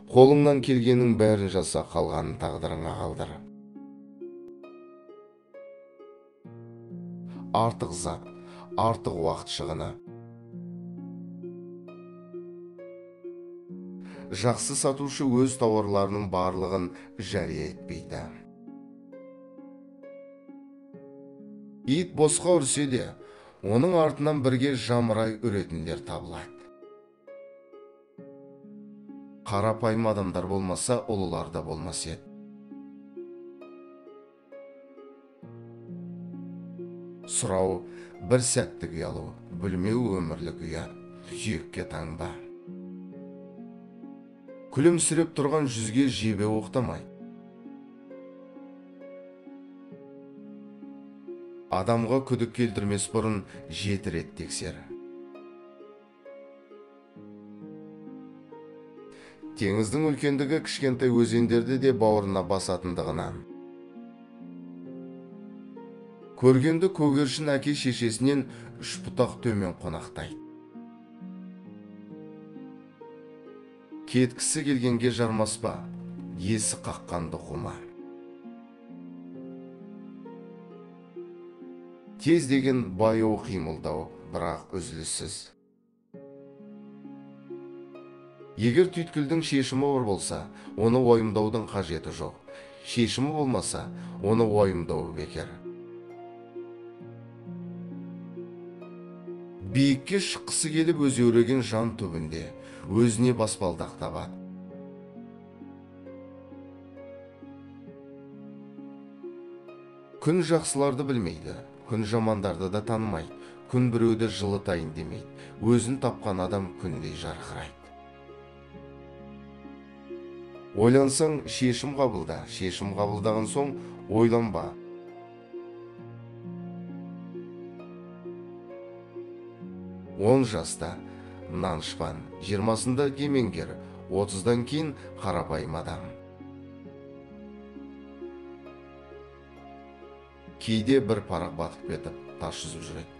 Қолыңнан келгеннің бәрін жаса, қалғанын тағдырыңа қалдыр. Артық зат, артық уақыт шығыны. Жақсы сатушы өз тауарларының барлығын жария етпейді. Ит босқа үрсе де, оның артынан бірге жамырай үретіндер табылады. Қарапайым адамдар болмаса, ұлылар да болмас еді. Сұрау бір сәттік ұялу, білмеу өмірлік ұят, сүйекке таңба. Күлімсіреп тұрған жүзге жебе оқтамайды. Адамға күдік келтірмес бұрын 7 рет тексер. Теңіздің үлкендігі кішкентай өзендерді де бауырына басатындығынан. Көргенді көгершін әке шешесінен 3 бұтақ төмен қонақтайды. Кеткісі келгенге жармаспа, есі қаққанды қума. Тез деген баяу қимылдау, бірақ үзіліссіз. Егер түйткілдің шешімі бар болса, оны уайымдаудың қажеті жоқ. Шешімі болмаса, оны уайымдау бекер. Биікке шыққысы келіп өзеуреген жан түбінде өзіне баспалдақ табады. Күн жақсыларды білмейді, күн жамандарды да танымайды, күн біреуді жылытайын демейді, өзін тапқан адам күндей жарқырайды. Ойлансаң, шешім қабылда, шешім қабылдаған соң ойланба. Он жаста нанышпан, 20-сында кемеңгер, 30-дан кейін қарапайым адам. Кейде бір парақ батып кетіп, тас жүзіп жүреді.